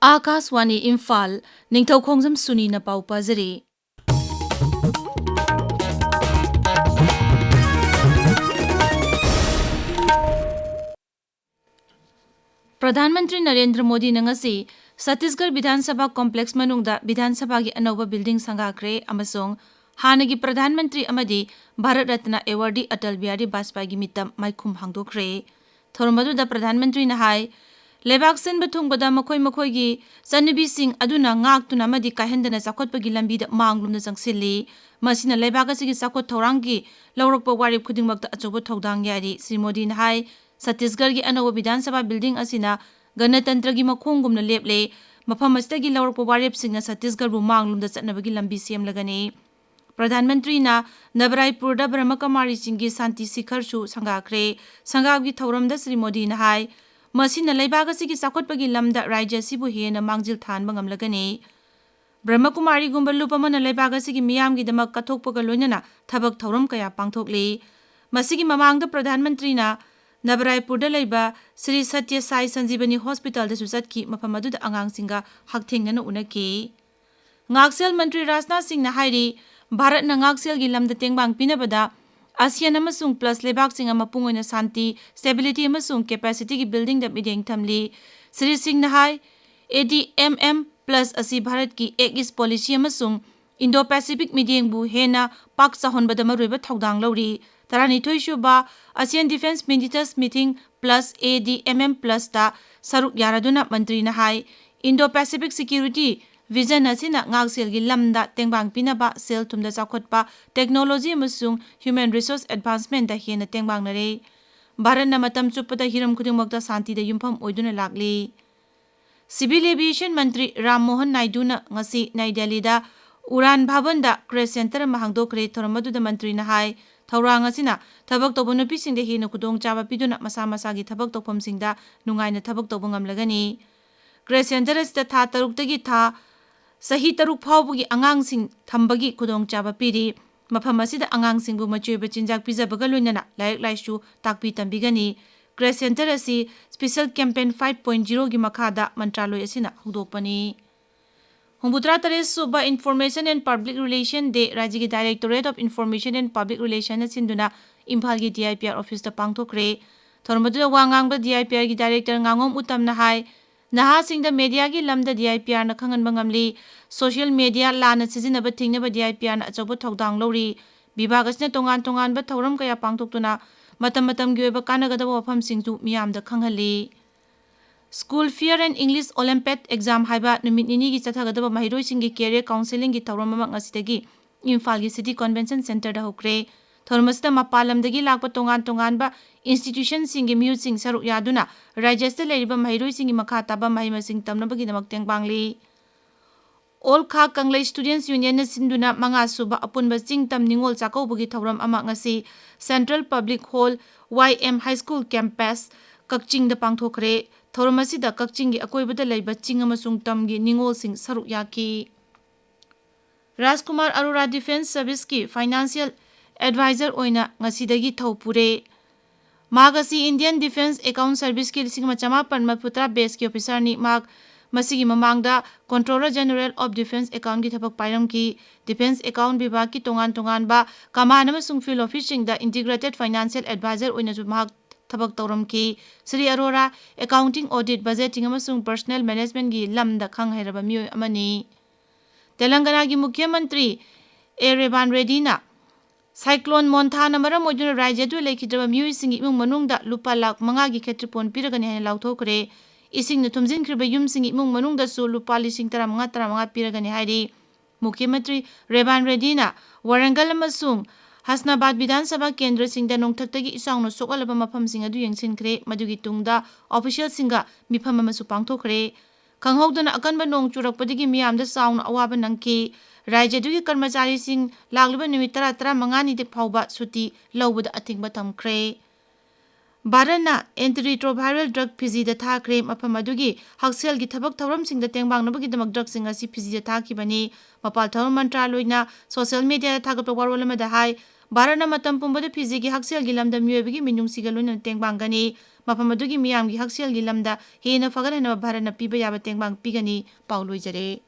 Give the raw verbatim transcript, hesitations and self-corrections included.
ꯑꯥꯀꯥꯁꯋꯥꯅꯤ ꯏꯝꯐꯥꯜ, ꯅꯤꯡꯊꯧꯈꯣꯡꯖꯝ ꯁꯨꯅꯤꯅ ꯄꯥꯎ ꯄꯥꯖꯔꯤ꯫ ꯄ꯭ꯔꯙꯥꯟ ꯃꯟꯇ꯭ꯔꯤ ꯅꯔꯦꯟꯗ꯭ꯔ ꯃꯣꯗꯤꯅ ꯉꯁꯤ ꯁꯠꯇꯤꯁꯒꯔ ꯕꯤꯙꯥꯟ ꯁꯚꯥ ꯀꯣꯝꯄ꯭ꯂꯦꯛꯁ ꯃꯅꯨꯡꯗ ꯕꯤꯙꯥꯟ ꯁꯚꯥꯒꯤ ꯑꯅꯧꯕ ꯕꯤꯜꯗꯤꯡ ꯁꯪꯒꯥꯈ꯭ꯔꯦ ꯑꯃꯁꯨꯡ ꯍꯥꯟꯅꯒꯤ ꯄ꯭ꯔꯙꯥꯟ ꯃꯟꯇ꯭ꯔꯤ ꯑꯃꯗꯤ ꯚꯥꯔꯠ ꯔꯠꯅ ꯑꯦꯋꯥꯔꯗꯤ ꯑꯇꯜ ꯕꯤꯍꯥꯔꯤ ꯕꯥꯖꯄꯥꯏꯒꯤ ꯃꯤꯇꯝ ꯃꯥꯏꯈꯨꯝ ꯍꯥꯡꯗꯣꯛꯈ꯭ꯔꯦ꯫ ꯊꯧꯔꯝ ꯑꯗꯨꯗ ꯄ꯭ꯔꯙꯥꯟ ꯃꯟꯇ꯭ꯔꯤꯅ ꯍꯥꯏ, ꯂꯩꯕꯥꯛ ꯁꯤꯟꯕ ꯊꯨꯡꯕꯗ ꯃꯈꯣꯏ ꯃꯈꯣꯏꯒꯤ ꯆꯠꯅꯕꯤꯁꯤꯡ ꯑꯗꯨꯅ ꯉꯥꯛꯇꯨꯅ ꯑꯃꯗꯤ ꯀꯥꯏꯍꯟꯗꯅ ꯆꯥꯎꯈꯠꯄꯒꯤ ꯂꯝꯕꯤꯗ ꯃꯥꯡꯂꯣꯝꯗ ꯆꯪꯁꯤꯜꯂꯤ꯫ ꯃꯁꯤꯅ ꯂꯩꯕꯥꯛ ꯑꯁꯤꯒꯤ ꯆꯥꯎꯈꯠ ꯊꯧꯔꯥꯡꯒꯤ ꯂꯧꯔꯛꯄ ꯋꯥꯔꯦꯞ ꯈꯨꯗꯤꯡꯃꯛꯇ ꯑꯆꯧꯕ ꯊꯧꯗꯥꯡ ꯌꯥꯔꯤ꯫ ꯁ꯭ꯔꯤ ꯃꯣꯗꯤꯅ ꯍꯥꯏ, ꯁꯠꯇꯤꯁꯒꯔꯒꯤ ꯑꯅꯧꯕ ꯕꯤꯙꯥꯟ ꯁꯚꯥ ꯕꯤꯜꯗꯤꯡ ꯑꯁꯤꯅ ꯒꯅꯇꯟꯇ꯭ꯔꯒꯤ ꯃꯈꯣꯡꯒꯨꯝꯅ ꯂꯦꯞꯂꯦ꯫ ꯃꯐꯝ ꯑꯁꯤꯗꯒꯤ ꯂꯧꯔꯛꯄ ꯋꯥꯔꯦꯞꯁꯤꯡꯅ ꯁꯠꯇꯤꯁꯒꯔꯕꯨ ꯃꯥꯡꯂꯣꯝꯗ ꯆꯠꯅꯕꯒꯤ ꯂꯝꯕꯤ ꯁꯦꯝꯂꯒꯅꯤ꯫ ꯄ꯭ꯔꯙꯥꯟ ꯃꯟꯇ꯭ꯔꯤꯅ ꯅꯕꯔꯥꯏꯄꯨꯔꯗ ꯕ꯭ꯔꯍꯃꯀꯃꯥꯔꯤꯁꯤꯡꯒꯤ ꯁꯥꯟꯇꯤ ꯁꯤꯈꯔꯁꯨ ꯁꯪꯒꯥꯈ꯭ꯔꯦ꯫ ꯁꯪꯒꯥꯕꯒꯤ ꯊꯧꯔꯝꯗ ꯁ꯭ꯔꯤ ꯃꯣꯗꯤꯅ ꯍꯥꯏ, ꯃꯁꯤꯅ ꯂꯩꯕꯥꯛ ꯑꯁꯤꯒꯤ ꯆꯥꯎꯈꯠꯄꯒꯤ ꯂꯝꯗ ꯔꯥꯖ꯭ꯌ ꯑꯁꯤꯕꯨ ꯍꯦꯟꯅ ꯃꯥꯡꯖꯤꯜ ꯊꯥꯍꯟꯕ ꯉꯝꯂꯒꯅꯤ꯫ ꯕ꯭ꯔꯍꯃꯀꯨꯃꯥꯔꯤꯒꯨꯝꯕ ꯂꯨꯞ ꯑꯃꯅ ꯂꯩꯕꯥꯛ ꯑꯁꯤꯒꯤ ꯃꯤꯌꯥꯝꯒꯤꯗꯃꯛ ꯀꯠꯊꯣꯛꯄꯒ ꯂꯣꯏꯅꯅ ꯊꯕꯛ ꯊꯧꯔꯝ ꯀꯌꯥ ꯄꯥꯡꯊꯣꯛꯂꯤ꯫ ꯃꯁꯤꯒꯤ ꯃꯃꯥꯡꯗ ꯄ꯭ꯔꯙꯥꯟ ꯃꯟꯇ꯭ꯔꯤꯅ ꯅꯕꯔꯥꯏꯄꯨꯔꯗ ꯂꯩꯕ ꯁ꯭ꯔꯤ ꯁꯇ꯭ꯌ ꯁꯥꯏ ꯁꯟꯖꯤꯕꯅꯤ ꯍꯣꯁꯄꯤꯇꯥꯜꯗꯁꯨ ꯆꯠꯈꯤ, ꯃꯐꯝ ꯑꯗꯨꯗ ꯑꯉꯥꯡꯁꯤꯡꯒ ꯍꯛꯊꯦꯡꯅꯅ ꯎꯅꯈꯤ꯫ ꯉꯥꯛꯁꯦꯜ ꯃꯟꯇ꯭ꯔꯤ ꯔꯥꯖꯅꯥꯊ ꯁꯤꯡꯅ ꯍꯥꯏꯔꯤ, ꯚꯥꯔꯠꯅ ꯉꯥꯛꯁꯦꯜꯒꯤ ꯂꯝꯗ ꯇꯦꯡꯕꯥꯡ ꯄꯤꯅꯕꯗ ꯑꯁꯤꯌꯥꯟ ꯑꯃꯁꯨꯡ ꯄ꯭ꯂꯁ ꯂꯩꯕꯥꯛꯁꯤꯡ ꯑꯃ ꯄꯨꯡ ꯑꯣꯏꯅ ꯁꯥꯟꯇꯤ, ꯁ꯭ꯇꯦꯕꯤꯂꯤꯇꯤ ꯑꯃꯁꯨꯡ ꯀꯦꯄꯥꯁꯤꯇꯤꯒꯤ ꯕꯤꯜꯗꯤꯡꯗ ꯃꯤꯠꯌꯦꯡ ꯊꯝꯂꯤ꯫ ꯁ꯭ꯔꯤ ꯁꯤꯡꯅ ꯍꯥꯏ, ꯑꯦ ꯗꯤ ꯑꯦꯝ ꯑꯦꯝ ꯄ꯭ꯂꯁ ꯑꯁꯤ ꯚꯥꯔꯠꯀꯤ ꯑꯦꯛ ꯏꯁ ꯄꯣꯂꯤꯁꯤ ꯑꯃꯁꯨꯡ ꯏꯟꯗꯣ ꯄꯦꯁꯤꯐꯤꯛ ꯃꯤꯠꯌꯦꯡꯕꯨ ꯍꯦꯟꯅ ꯄꯥꯛ ꯆꯥꯎꯍꯟꯕꯗ ꯃꯔꯨꯑꯣꯏꯕ ꯊꯧꯗꯥꯡ ꯂꯧꯔꯤ꯫ ꯇꯔꯥꯅꯤꯊꯣꯏ ꯁꯨꯕ ꯑꯁꯤꯌꯥꯟ ꯗꯤꯐꯦꯟꯁ ꯃꯤꯅꯤꯁꯇꯔꯁ ꯃꯤꯇꯤꯡ ꯄ꯭ꯂꯁ ꯑꯦ ꯗꯤ ꯑꯦꯝ ꯑꯦꯝ ꯄ꯭ꯂꯁꯇ ꯁꯔꯨꯛ ꯌꯥꯔꯗꯨꯅ ꯃꯟꯇ꯭ꯔꯤꯅ ꯍꯥꯏ, ꯏꯟꯗꯣ ꯄꯦꯁꯤꯐꯤꯛ ꯁꯤꯀ꯭ꯌꯨꯔꯤꯇꯤ ꯚꯤꯖꯟ ꯑꯁꯤꯅ ꯉꯥꯛꯁꯦꯜꯒꯤ ꯂꯝꯗ ꯇꯦꯡꯕꯥꯡ ꯄꯤꯅꯕ, ꯁꯦꯜ ꯊꯨꯝꯗ ꯆꯥꯎꯈꯠꯄ, ꯇꯦꯛꯅꯣꯂꯣꯖꯤ ꯑꯃꯁꯨꯡ ꯍ꯭ꯌꯨꯃꯦꯟ ꯔꯤꯁꯣꯔꯁ ꯑꯦꯗꯚꯥꯟꯁꯃꯦꯟꯗ ꯍꯦꯟꯅ ꯇꯦꯡꯕꯥꯡꯅꯔꯦ꯫ ꯚꯥꯔꯠꯅ ꯃꯇꯝ ꯆꯨꯞꯄꯗ ꯍꯤꯔꯝ ꯈꯨꯗꯤꯡꯃꯛꯇ ꯁꯥꯟꯇꯤꯗ ꯌꯨꯝꯐꯝ ꯑꯣꯏꯗꯨꯅ ꯂꯥꯛꯂꯤ꯫ ꯁꯤꯚꯤꯜ ꯑꯦꯚꯤꯌꯦꯁꯟ ꯃꯟꯇ꯭ꯔꯤ ꯔꯥꯝ ꯃꯣꯍꯟ ꯅꯥꯏꯗꯨꯅ ꯉꯁꯤ ꯅꯥꯏ ꯗꯦꯜꯂꯤꯗ ꯎꯔꯥꯟ ꯚꯕꯟꯗ ꯀ꯭ꯔꯦꯁ ꯁꯦꯟꯇꯔ ꯑꯃ ꯍꯥꯡꯗꯣꯛꯈ꯭ꯔꯦ꯫ ꯊꯧꯔꯝ ꯑꯗꯨꯗ ꯃꯟꯇ꯭ꯔꯤꯅ ꯍꯥꯏ, ꯊꯧꯔꯥꯡ ꯑꯁꯤꯅ ꯊꯕꯛ ꯇꯧꯕ ꯅꯨꯄꯤꯁꯤꯡꯗ ꯍꯦꯟꯅ ꯈꯨꯗꯣꯡꯆꯥꯕ ꯄꯤꯗꯨꯅ ꯃꯁꯥ ꯃꯁꯥꯒꯤ ꯊꯕꯛ ꯇꯧꯐꯝꯁꯤꯡꯗ ꯅꯨꯡꯉꯥꯏꯅ ꯊꯕꯛ ꯇꯧꯕ ꯉꯝꯂꯒꯅꯤ꯫ ꯀ꯭ꯔꯦꯁ ꯁꯦꯟꯇꯔ ꯑꯁꯤꯗ ꯊꯥ ꯇꯔꯨꯛꯇꯒꯤ ꯊꯥ ꯆꯍꯤ ꯇꯔꯨꯛ ꯐꯥꯎꯕꯒꯤ ꯑꯉꯥꯡꯁꯤꯡ ꯊꯝꯕꯒꯤ ꯈꯨꯗꯣꯡꯆꯥꯕ ꯄꯤꯔꯤ꯫ ꯃꯐꯝ ꯑꯁꯤꯗ ꯑꯉꯥꯡꯁꯤꯡꯕꯨ ꯃꯆꯤ ꯑꯣꯏꯕ ꯆꯤꯟꯖꯥꯛ ꯄꯤꯖꯕꯒ ꯂꯣꯏꯅꯅ ꯂꯥꯏꯔꯤꯛ ꯂꯥꯏꯁꯨ ꯇꯥꯛꯄꯤ ꯇꯝꯕꯤꯒꯅꯤ꯫ Grace Center ꯑꯁꯤ Special Campaign five point zero ꯒꯤ ꯃꯈꯥꯗ ꯃꯟꯇ꯭ꯔꯥꯂꯣꯏ ꯑꯁꯤꯅ ꯍꯧꯗꯣꯛꯄꯅꯤ꯫ ꯍꯨꯝꯐꯨꯇꯔꯥ ꯇꯔꯦꯠ ꯁꯨꯕ Information and Public Relation Day ꯔꯥꯖ꯭ꯌꯒꯤ Directorate of Information and Public Relationꯅ ꯁꯤꯟꯗꯨꯅ ꯏꯝꯐꯥꯜꯒꯤ D I P R officeꯇ ꯄꯥꯡꯊꯣꯛꯈ꯭ꯔꯦ꯫ ꯊꯧꯔꯝ ꯑꯗꯨꯗ ꯋꯥ ꯉꯥꯡꯕ D I P Rꯒꯤ Director ꯉꯥꯉꯣꯝ ꯎꯇꯝꯅ ꯍꯥꯏ, ꯅꯍꯥꯁꯤꯡꯗ mediaꯒꯤ ꯂꯝꯗ D I P Rꯅ ꯈꯪꯍꯟꯕ ꯉꯝꯂꯤ꯫ Social media ꯂꯥꯟꯅ ꯁꯤꯖꯤꯟꯅꯕ ꯊꯤꯡꯅꯕ D I P Rꯅ ꯑꯆꯧꯕ ꯊꯧꯗꯥꯡ ꯂꯧꯔꯤ꯫ ꯕꯤꯚꯥꯒ ꯑꯁꯤꯅ ꯇꯣꯉꯥꯟ ꯇꯣꯉꯥꯟꯕ ꯊꯧꯔꯝ ꯀꯌꯥ ꯄꯥꯡꯊꯣꯛꯇꯨꯅ ꯃꯇꯝ ꯃꯇꯝꯒꯤ ꯑꯣꯏꯕ ꯀꯥꯟꯅꯒꯗꯕ ꯋꯥꯐꯝꯁꯤꯡꯁꯨ ꯃꯤꯌꯥꯝꯗ ꯈꯪꯍꯜꯂꯤ꯫ School Fair and English Olympiad Exam ꯍꯥꯏꯕ ꯅꯨꯃꯤꯠ ꯅꯤꯅꯤꯒꯤ ꯆꯠꯊꯒꯗꯕ ꯃꯍꯩꯔꯣꯏꯁꯤꯡꯒꯤ career counselling ꯒꯤ ꯊꯧꯔꯝ ꯑꯃ ꯉꯁꯤꯗꯒꯤ ꯏꯝꯐꯥꯜꯒꯤ City Convention Centreꯗ ꯍꯧꯈ꯭ꯔꯦ꯫ ꯊꯧꯔꯝ ꯑꯁꯤꯗ ꯃꯄꯥꯟ ꯂꯝꯗꯒꯤ ꯂꯥꯛꯄ ꯇꯣꯉꯥꯟ ꯇꯣꯉꯥꯟꯕ institutionꯁꯤꯡꯒꯤ ꯃꯤꯍꯨꯠꯁꯤꯡ ꯁꯔꯨꯛ ꯌꯥꯗꯨꯅ ꯔꯥꯖ꯭ꯌ ꯑꯁꯤꯗ ꯂꯩꯔꯤꯕ ꯃꯍꯩꯔꯣꯏꯁꯤꯡꯒꯤ ꯃꯈꯥ ꯇꯥꯕ ꯃꯍꯩ ꯃꯁꯤꯡ ꯇꯝꯅꯕꯒꯤꯗꯃꯛ ꯇꯦꯡꯕꯥꯡꯂꯤ꯫ All Khag Kanglei's Students Unionꯅ ꯁꯤꯟꯗꯨꯅ ꯃꯉꯥ ꯁꯨꯕ ꯑꯄꯨꯟꯕ ꯆꯤꯡ ꯇꯝ ꯅꯤꯉꯣꯜ ꯆꯥꯛꯀꯧꯕꯒꯤ ꯊꯧꯔꯝ ꯑꯃ ꯉꯁꯤ Central Public Hall, Y M High School Campus, ꯀꯛꯆꯤꯡꯗ ꯄꯥꯡꯊꯣꯛꯈ꯭ꯔꯦ꯫ ꯊꯧꯔꯝ ꯑꯁꯤꯗ ꯀꯛꯆꯤꯡꯒꯤ ꯑꯀꯣꯏꯕꯗ ꯂꯩꯕ ꯆꯤꯡ ꯑꯃꯁꯨꯡ ꯇꯝꯒꯤ ꯅꯤꯉꯣꯜꯁꯤꯡ ꯁꯔꯨꯛ ꯌꯥꯈꯤ꯫ ꯔꯥꯖꯀꯨꯃꯥꯔ ꯑꯔꯣꯔꯥ Defence Serviceꯀꯤ Financial Advisor ꯑꯣꯏꯅ ꯉꯁꯤꯗꯒꯤ ꯊꯧ ꯄꯨꯔꯦ꯫ ꯃꯍꯥꯛ ꯑꯁꯤ Indian Defence Account Serviceꯀꯤ ꯂꯤꯁꯤꯡ ꯑꯃ ꯆꯃꯥꯄꯟ ꯃꯔꯤꯐꯨꯇꯔꯥ batchꯀꯤ officerꯅꯤ꯫ ꯃꯍꯥꯛ ꯃꯁꯤꯒꯤ ꯃꯃꯥꯡꯗ Controller General of Defence Accountꯀꯤ ꯊꯕꯛ ꯄꯥꯏꯔꯝꯈꯤ꯫ Defence Account ꯕꯤꯚꯥꯒꯀꯤ ꯇꯣꯉꯥꯟ ꯇꯣꯉꯥꯟꯕ command ꯑꯃꯁꯨꯡ field officeꯁꯤꯡꯗ Integrated Financial Advisor ꯑꯣꯏꯅꯁꯨ ꯃꯍꯥꯛ ꯊꯕꯛ ꯇꯧꯔꯝꯈꯤ꯫ ꯁ꯭ꯔꯤ ꯑꯔꯣꯔꯥ accounting, audit, budgeting ꯑꯃꯁꯨꯡ personnel managementꯀꯤ ꯂꯝꯗ ꯈꯪ ꯍꯩꯔꯕ ꯃꯤꯑꯣꯏ ꯑꯃꯅꯤ꯫ ꯇꯦꯂꯪꯒꯅꯥꯒꯤ ꯃꯨꯈ꯭ꯌ ꯃꯟꯇ꯭ꯔꯤ ꯑꯦ ꯔꯦꯕꯥꯟ ꯔꯦꯗꯤꯅ Cyclone Monthaꯅ ꯃꯔꯝ ꯑꯣꯏꯗꯨꯅ ꯔꯥꯖ꯭ꯌ ꯑꯗꯨ ꯂꯩꯈꯤꯗ꯭ꯔꯕ ꯃꯤꯑꯣꯏꯁꯤꯡꯒꯤ ꯏꯃꯨꯡ ꯃꯅꯨꯡꯗ ꯂꯨꯄꯥ ꯂꯥꯈ ꯃꯉꯥꯒꯤ ꯈꯦꯇ꯭ꯔꯤꯄꯣꯟ ꯄꯤꯔꯒꯅꯤ ꯍꯥꯏꯅ ꯂꯥꯎꯊꯣꯛꯈ꯭ꯔꯦ꯫ ꯏꯁꯤꯡꯅ ꯊꯨꯝꯖꯤꯟꯈ꯭ꯔꯤꯕ ꯌꯨꯝꯁꯤꯡꯒꯤ ꯏꯃꯨꯡ ꯃꯅꯨꯡꯗꯁꯨ ꯂꯨꯄꯥ ꯂꯤꯁꯤꯡ ꯇꯔꯥꯃꯉꯥ, ꯇꯔꯥꯃꯉꯥ ꯄꯤꯔꯒꯅꯤ ꯍꯥꯏꯔꯤ꯫ ꯃꯨꯈ꯭ꯌ ꯃꯟꯇ꯭ꯔꯤ ꯔꯦꯕꯥꯟ ꯔꯦꯗꯤꯅ ꯋꯥꯔꯪꯒꯜ ꯑꯃꯁꯨꯡ ꯍꯁꯅꯥꯕꯥꯗ ꯕꯤꯙꯥꯟ ꯁꯚꯥ ꯀꯦꯟꯗ꯭ꯔꯁꯤꯡꯗ ꯅꯣꯡꯊꯛꯇꯒꯤ ꯏꯆꯥꯎꯅ ꯁꯣꯛꯍꯜꯂꯕ ꯃꯐꯝꯁꯤꯡ ꯑꯗꯨ ꯌꯦꯡꯁꯤꯟꯈ꯭ꯔꯦ꯫ ꯃꯗꯨꯒꯤ ꯇꯨꯡꯗ officialꯁꯤꯡꯒ ꯃꯤꯐꯝ ꯑꯃꯁꯨ ꯄꯥꯡꯊꯣꯛꯈ꯭ꯔꯦ꯫ ꯈꯪꯍꯧꯗꯅ ꯑꯀꯟꯕ ꯅꯣꯡ ꯆꯨꯔꯛꯄꯗꯒꯤ ꯃꯤꯌꯥꯝꯗ ꯆꯥꯎꯅ ꯑꯋꯥꯕ ꯅꯪꯈꯤ꯫ ꯔꯥꯖ꯭ꯌ ꯑꯗꯨꯒꯤ ꯀꯔꯃꯆꯥꯔꯤꯁꯤꯡ ꯂꯥꯛꯂꯤꯕ ꯅꯨꯃꯤꯠ ꯇꯔꯥ, ꯇꯔꯥꯃꯉꯥꯅꯤꯗꯤ ꯐꯥꯎꯕ ꯁꯨꯇꯤ ꯂꯧꯕꯗ ꯑꯊꯤꯡꯕ ꯊꯝꯈ꯭ꯔꯦ꯫ ꯚꯥꯔꯠꯅ antiretroviral drug Fijiꯗ ꯊꯥꯈ꯭ꯔꯦ꯫ ꯃꯐꯝ ꯑꯗꯨꯒꯤ ꯍꯛꯁꯦꯜꯒꯤ ꯊꯕꯛ ꯊꯧꯔꯝꯁꯤꯡꯗ ꯇꯦꯡꯕꯥꯡꯅꯕꯒꯤꯗꯃꯛ drugꯁꯤꯡ ꯑꯁꯤ Fijiꯗ ꯊꯥꯈꯤꯕꯅꯤ꯫ ꯃꯄꯥꯜ ꯊꯧꯔꯝ ꯃꯟꯇ꯭ꯔꯥꯂꯣꯏꯅ social mediaꯗ ꯊꯥꯒꯠꯄ ꯋꯥꯔꯣꯜ ꯑꯃꯗ ꯍꯥꯏ, ꯚꯥꯔꯠꯅ ꯃꯇꯝ ꯄꯨꯝꯕꯗ ꯐꯤꯖꯤꯒꯤ ꯍꯛꯁꯦꯜꯒꯤ ꯂꯝꯗ ꯃꯤꯑꯣꯏꯕꯒꯤ ꯃꯤꯅꯨꯡꯁꯤꯒ ꯂꯣꯏꯅꯅ ꯇꯦꯡꯕꯥꯡꯒꯅꯤ꯫ ꯃꯐꯝ ꯑꯗꯨꯒꯤ ꯃꯤꯌꯥꯝꯒꯤ ꯍꯛꯁꯦꯜꯒꯤ ꯂꯝꯗ ꯍꯦꯟꯅ ꯐꯒꯠꯍꯟꯅꯕ ꯚꯥꯔꯠꯅ ꯄꯤꯕ ꯌꯥꯕ ꯇꯦꯡꯕꯥꯡ ꯄꯤꯒꯅꯤ꯫ ꯄꯥꯎ ꯂꯣꯏꯖꯔꯦ꯫